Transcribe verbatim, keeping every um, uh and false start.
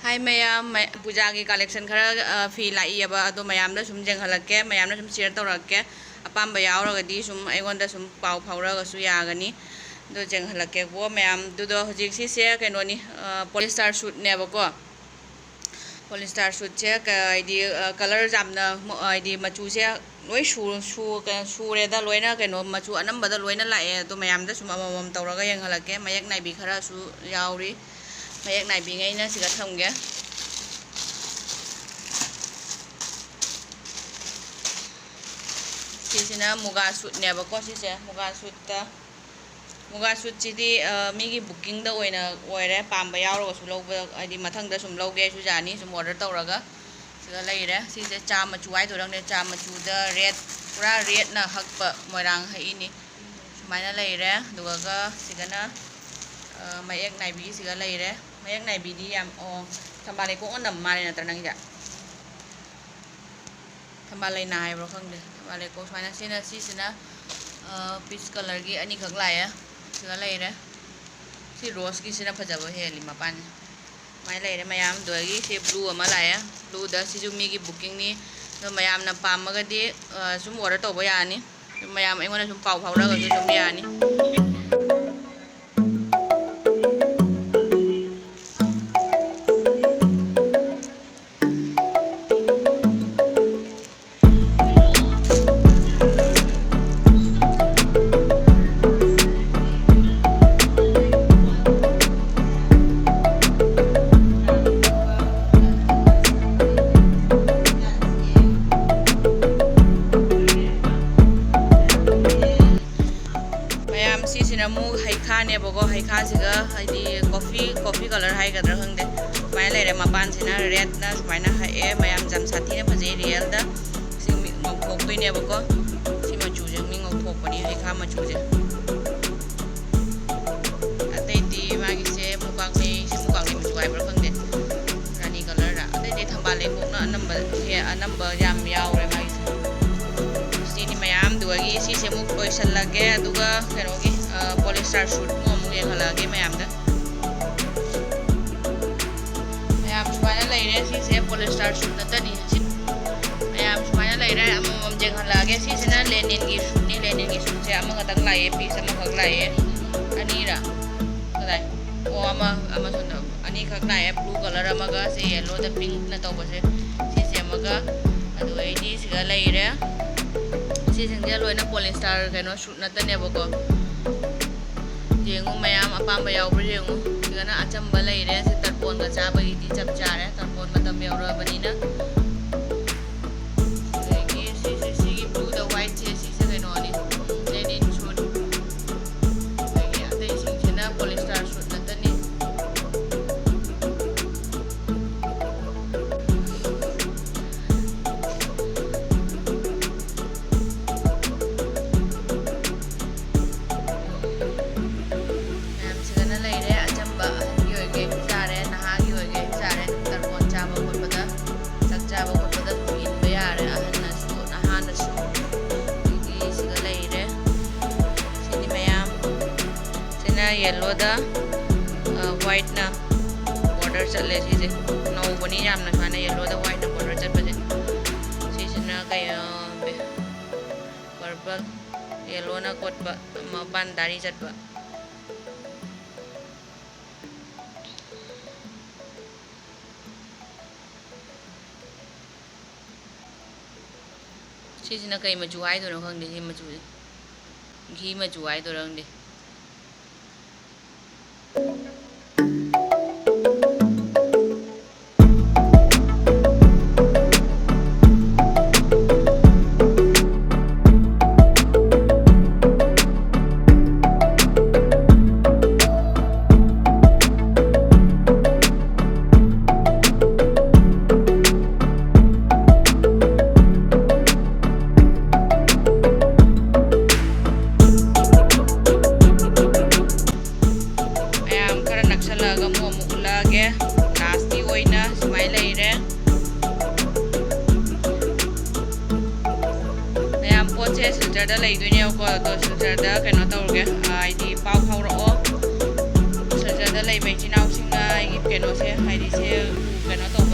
ꯍꯥꯏ ꯃꯌꯥꯝ, ꯃ-, ꯄꯨꯖꯥꯒꯤ collection ꯈꯔ, ꯑ, ꯐꯤ ꯂꯥꯛꯏꯑꯕ, ꯑꯗꯣ ꯃꯌꯥꯝꯗ ꯁꯨꯝ ꯌꯦꯡꯍꯜꯂꯛꯀꯦ, ꯃꯌꯥꯝꯅ ꯁꯨꯝ share ꯇꯧꯔꯛꯀꯦ꯫ ꯑꯄꯥꯝꯕ ꯌꯥꯎꯔꯒꯗꯤ ꯁꯨꯝ ꯑꯩꯉꯣꯟꯗ ꯁꯨꯝ ꯄꯥꯎ ꯐꯥꯎꯔꯛꯑꯒꯁꯨ ꯌꯥꯒꯅꯤ꯫ ꯑꯗꯣ ꯌꯦꯡꯍꯜꯂꯛꯀꯦꯀꯣ ꯃꯌꯥꯝ꯫ ꯑꯗꯨꯗꯣ ꯍꯧꯖꯤꯛ ꯁꯤꯁꯦ ꯀꯩꯅꯣꯅꯤ, ꯑ, polyester suitꯅꯦꯕꯀꯣ꯫ Polyester suitꯁꯦ ꯀ-, ꯍꯥꯏꯗꯤ, ꯑ, colour ꯌꯥꯝꯅ ꯃ-, ꯍꯥꯏꯗꯤ ꯃꯆꯨꯁꯦ ꯂꯣꯏ ꯁꯨ-, ꯁꯨ-, ꯀ-, ꯁꯨꯔꯦꯗ, ꯂꯣꯏꯅ ꯀꯩꯅꯣ ꯃꯆꯨ ꯑꯅꯝꯕꯗ ꯂꯣꯏꯅ ꯂꯥꯛꯑꯦ꯫ ꯑꯗꯣ ꯃꯌꯥꯝꯗ ꯁꯨꯝ ꯑꯃꯃꯝ ꯇꯧꯔꯒ ꯌꯦꯡꯍꯜꯂꯛꯀꯦ꯫ ꯃꯌꯦꯛ ꯅꯥꯏꯕꯤ ꯈꯔꯁꯨ ꯌꯥꯎꯔꯤ꯫ ꯃꯌꯦꯛ ꯅꯥꯏꯕꯤꯉꯩꯅ ꯁꯤꯗ ꯊꯝꯒꯦ꯫ ꯁꯤꯁꯤꯅ ꯃꯨꯒꯥ suitꯅꯦꯕꯀꯣ꯫ ꯁꯤꯁꯦ ꯃꯨꯒꯥ suitꯇ, ꯃꯨꯒꯥ suitꯁꯤꯗꯤ, ꯑ, ꯃꯤꯒꯤ bookingꯗ ꯑꯣꯏꯅ ꯑꯣꯏꯔꯦ꯫ ꯄꯥꯝꯕ ꯌꯥꯎꯔꯒꯁꯨ ꯂꯧꯕ, ꯍꯥꯏꯗꯤ ꯃꯊꯪꯗ ꯁꯨꯝ ꯂꯧꯒꯦ ꯍꯥꯏꯁꯨ ꯌꯥꯅꯤ, ꯁꯨꯝ order ꯇꯧꯔꯒ꯫ ꯁꯤꯗ ꯂꯩꯔꯦ꯫ ꯁꯤꯁꯦ ꯆꯥ ꯃꯆꯨ ꯍꯥꯏꯗꯣꯏꯔ ꯈꯪꯗꯦ, ꯆꯥ ꯃꯆꯨꯗ red, ꯄꯨꯔꯥ redꯅ ꯍꯛꯄ ꯃꯣꯏꯔꯥꯡ ꯍꯛꯏꯅꯤ꯫ ꯁꯨꯃꯥꯏꯅ ꯂꯩꯔꯦ꯫ ꯑꯗꯨꯒ ꯁꯤꯒꯅ, ꯑ, ꯃꯌꯦꯛ ꯅꯥꯏꯕꯤꯁꯤꯒ ꯂꯩꯔꯦ꯫ ꯃꯌꯦꯛ ꯅꯥꯏꯕꯤꯗꯤ ꯌꯥꯝ, ꯑꯣ, ꯊꯝꯕꯥꯜ ꯂꯩꯈꯣꯛꯅ ꯅꯝ ꯃꯥꯜꯂꯦ ꯅꯠꯇ꯭ꯔꯥ ꯅꯪꯒꯤꯁꯦ? ꯊꯝꯕꯥꯜ ꯂꯩꯅꯥ ꯍꯥꯏꯕ꯭ꯔꯣ ꯈꯪꯗꯦ꯫ ꯊꯝꯕꯥꯜ ꯂꯩꯈꯣꯛ ꯁꯨꯃꯥꯏꯅ ꯁꯤꯅ, ꯁꯤꯁꯤꯅ, ꯑ, peach colourꯒꯤ ꯑꯅꯤꯈꯛ ꯂꯥꯛꯑꯦ꯫ ꯁꯤꯒ ꯂꯩꯔꯦ꯫ ꯁꯤ roseꯀꯤꯁꯤꯅ ꯐꯖꯕ ꯍꯦꯜꯂꯤ ꯃꯄꯥꯟꯁꯦ꯫ ꯁꯨꯃꯥꯏꯅ ꯂꯩꯔꯦ ꯃꯌꯥꯝ꯫ ꯑꯗꯨꯗꯒꯤ ꯁꯤ blue ꯑꯃ ꯂꯥꯛꯑꯦ꯫ Blueꯗ ꯁꯤꯁꯨ ꯃꯤꯒꯤ bookingꯅꯤ꯫ ꯑꯗꯣ ꯃꯌꯥꯝꯅ ꯄꯥꯝꯃꯒꯗꯤ, ꯑ, ꯁꯨꯝ order ꯇꯧꯕ ꯌꯥꯅꯤ꯫ ꯁꯨꯝ ꯃꯌꯥꯝ ꯑꯩꯉꯣꯟꯗ ꯁꯨꯝ ꯄꯥꯎ ꯐꯥꯎꯔꯒꯁꯨ ꯑꯗꯨꯝ ꯌꯥꯅꯤ꯫ ꯃꯌꯥꯝ, ꯁꯤꯁꯤꯅ ꯑꯃꯨꯛ ꯍꯩꯈꯥꯅꯦꯕꯀꯣ꯫ ꯍꯩꯈꯥꯁꯤꯒ ꯍꯥꯏꯗꯤ coffee, coffee colour ꯍꯥꯏꯒꯗ꯭ꯔꯥ ꯈꯪꯗꯦ, ꯁꯨꯃꯥꯏꯅ ꯂꯩꯔꯦ꯫ ꯃꯄꯥꯟꯁꯤꯅ redꯅ ꯁꯨꯃꯥꯏꯅ ꯍꯛꯑꯦ꯫ ꯃꯌꯥꯝ ꯌꯥꯝ ꯁꯥꯊꯤꯅ ꯐꯖꯩ realꯗ꯫ ꯁꯤ ꯃꯤ ꯉꯧꯊꯣꯛꯇꯣꯏꯅꯦꯕꯀꯣ꯫ ꯁꯤ ꯃꯆꯨꯁꯦ ꯃꯤ ꯉꯧꯊꯣꯛꯄꯅꯤ, ꯍꯩꯈꯥ ꯃꯆꯨꯁꯦ꯫ ꯑꯇꯩꯗꯤ ꯃꯥꯒꯤꯁꯦ ꯃꯨꯀꯥꯛꯂꯩ, ꯁꯤ ꯃꯨꯀꯥꯛꯂꯩ ꯃꯆꯨ ꯍꯥꯏꯕ꯭ꯔꯥ ꯈꯪꯗꯦ, ꯔꯥꯅꯤ colourꯗ꯫ ꯑꯇꯩꯗꯤ ꯊꯝꯕꯥꯜ ꯂꯩꯈꯣꯛꯅ ꯑꯅꯝꯕ, ꯍꯦ-, ꯑꯅꯝꯕ ꯌꯥꯝ ꯌꯥꯎꯔꯦ ꯃꯥꯒꯤꯁꯦ꯫ ꯁꯤꯅꯤ ꯃꯌꯥꯝꯗꯨꯒꯤ ꯁꯤꯁꯦ ꯑꯃꯨꯛ ꯂꯣꯏꯁꯤꯜꯂꯒꯦ, ꯑꯗꯨꯒ ꯀꯩꯅꯣꯒꯤ, ꯑ, polyester suitꯃꯨꯛ ꯑꯃꯨꯛ ꯌꯦꯡꯍꯜꯂꯛꯑꯒꯦ ꯃꯌꯥꯝꯗ꯫ ꯃꯌꯥꯝ, ꯁꯤꯁꯦ polyester suit ꯅꯠꯇꯅꯤ꯫ ꯁꯤ ꯃꯌꯥꯝ ꯁꯨꯃꯥꯏꯅ ꯂꯩꯔꯦ꯫ ꯑꯃꯃꯝ ꯌꯦꯡꯍꯜꯂꯛꯑꯒꯦ꯫ ꯁꯤꯁꯤꯅ linenꯒꯤ suitꯅꯤ꯫ Linenꯒꯤ suitꯁꯦ ꯑꯃꯈꯛꯇꯪ ꯂꯥꯛꯑꯦ, piece ꯑꯃꯈꯛ ꯂꯥꯛꯑꯦ꯫ ꯑꯅꯤꯔ? ꯀꯗꯥꯏ? ꯑꯣ, ꯑꯃ, ꯑꯃ ꯁꯣꯝꯗ꯫ ꯑꯅꯤꯈꯛ ꯂꯥꯛꯑꯦ꯫ Blue colour ꯑꯃꯒ, ꯁꯤ yellowꯗ pinkꯅ ꯇꯧꯕꯁꯦ, ꯁꯤꯁꯦ ꯑꯃꯒ꯫ ꯑꯗꯨ ꯑꯩꯗꯤ ꯁꯤꯗ ꯂꯩꯔꯦ꯫ ꯁꯤꯁꯤꯡꯁꯦ ꯂꯣꯏꯅ polyester ꯀꯩꯅꯣ suit ꯅꯠꯇꯅꯦꯕꯀꯣ꯫ ꯌꯦꯡꯉꯨ ꯃꯌꯥꯝ, ꯑꯄꯥꯝꯕ ꯌꯥꯎꯕ꯭ꯔꯥ ꯌꯦꯡꯉꯨ꯫ ꯁꯤꯒꯅ ꯑꯆꯝꯕ ꯂꯩꯔꯦ꯫ ꯁꯤ ꯇꯔꯄꯣꯟꯒ ꯆꯥꯕꯒꯤꯗꯤ ꯆꯞ ꯆꯥꯔꯦ꯫ ꯇꯔꯄꯣꯟ ꯃꯇꯝ ꯌꯧꯔꯛꯑꯕꯅꯤꯅ꯫ ꯑꯗꯒꯤ ꯁꯤꯁꯦ, ꯁꯤꯒꯤ blueꯗ whiteꯁꯦ, ꯁꯤꯁꯦ ꯀꯩꯅꯣꯅꯤ, linen suit꯫ ꯑꯗꯒꯤ ꯑꯇꯩꯁꯤꯡꯁꯤꯅ polyester suit ꯅꯠꯇꯅꯤ꯫ ꯃꯌꯥꯝꯁꯤꯒꯅ ꯂꯩꯔꯦ꯫ ꯑꯆꯝꯕ ꯑꯍꯟꯒꯤ ꯑꯣꯏꯒꯦ ꯍꯥꯏꯕꯁꯨ ꯌꯥꯔꯦ, ꯅꯍꯥꯒꯤ ꯑꯣꯏꯒꯦ ꯍꯥꯏꯕꯁꯨ ꯌꯥꯔꯦ꯫ ꯇꯔꯄꯣꯟ ꯆꯥꯕ ꯈꯣꯠꯄꯗ, ꯆꯥꯛ ꯆꯥꯕ ꯈꯣꯠꯄꯗ ꯑꯗꯨꯝ ꯏꯟꯕ ꯌꯥꯔꯦ, ꯑꯍꯟꯅꯁꯨ ꯅꯍꯥꯅꯁꯨ꯫ ꯑꯗꯒꯤ ꯁꯤꯒ ꯂꯩꯔꯦ꯫ ꯁꯤꯅꯤ ꯃꯌꯥꯝ꯫ ꯁꯤꯅ yellowꯗ, ꯑ, whiteꯅ border ꯆꯠꯂꯦ꯫ ꯁꯤꯁꯦ ꯅꯧꯕꯅꯤ ꯌꯥꯝꯅ, ꯁꯨꯃꯥꯏꯅ yellowꯗ whiteꯅ border ꯆꯠꯄꯁꯦ꯫ ꯁꯤꯁꯤꯅ ꯀꯩ, ꯑ, purple, yellowꯅ ꯀꯣꯠꯄ, ꯃꯄꯥꯟ ꯗꯥꯔꯤ ꯆꯠꯄ꯫ ꯁꯤꯁꯤꯅ ꯀꯩ ꯃꯆꯨ ꯍꯥꯏꯗꯣꯏꯅꯣ ꯈꯪꯗꯦ꯫ ꯁꯤ ꯃꯆꯨꯁꯦ ꯘꯤ ꯃꯆꯨ ꯍꯥꯏꯗꯣꯏꯔꯥ ꯈꯪꯗꯦ꯫ ꯃꯌꯥꯝ ꯈꯔ ꯅꯛꯁꯜꯂꯛꯑꯒ ꯑꯃꯨꯛ ꯑꯃꯨꯛ ꯎꯠꯂꯛꯑꯒꯦ꯫ Lastꯀꯤ ꯑꯣꯏꯅ ꯁꯨꯃꯥꯏꯅ ꯂꯩꯔꯦ꯫ ꯃꯌꯥꯝ ꯄꯣꯠꯁꯦ Silchar ꯗ ꯂꯩꯗꯣꯏꯅꯦꯕꯀꯣ, ꯑꯗꯣ Silchar ꯗ ꯀꯩꯅꯣ ꯇꯧꯔꯒꯦ, ꯑ, ꯍꯥꯏꯗꯤ ꯄꯥꯎ ꯐꯥꯎꯔꯛꯑꯣ꯫ Silchar ꯗ ꯂꯩꯕ ꯏꯆꯤꯟ ꯏꯅꯥꯎꯁꯤꯡꯅ ꯑꯩꯒꯤ ꯀꯩꯅꯣꯁꯦ, ꯍꯥꯏꯗꯤ ꯁꯦ ꯀꯩꯅꯣ ꯇꯧ